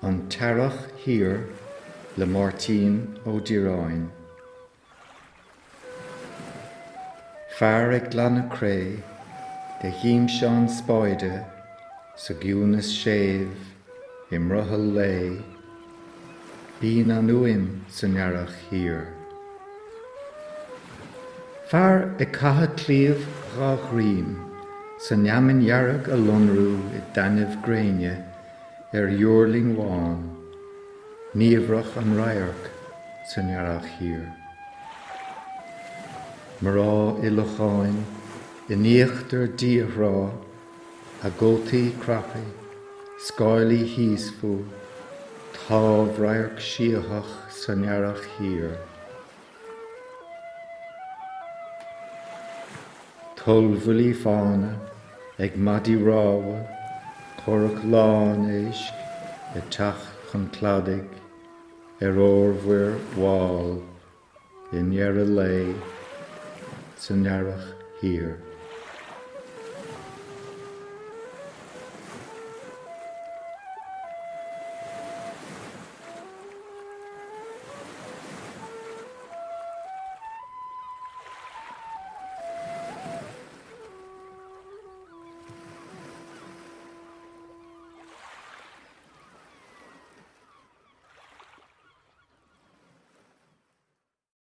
An tEarrach Thiar le Máirtín Ó Direáin. Fear ag glanadh cré de ghimseán spáide sa gciúnas séimh i mbrothall lae, bíonn an fhuaim san earrach thiar. Fear ag caitheamh claíomh dhá dhroim san fheamainn dhearg a lonrú i dtaitneamh gréine ar dhuirling bhán, niamhrach an radharc san earrach thiar. Mná i locháin in íochtar díthrá, a gcótaí crapaí, scáilí thíos fúthu, támhradharc síothach san earrach thiar. Tollbhuillí fána ag maidí rámha, curach lán éisc ag teacht chun cladaigh ar fhormhuir mhall i ndeireadh lae san earrach thiar.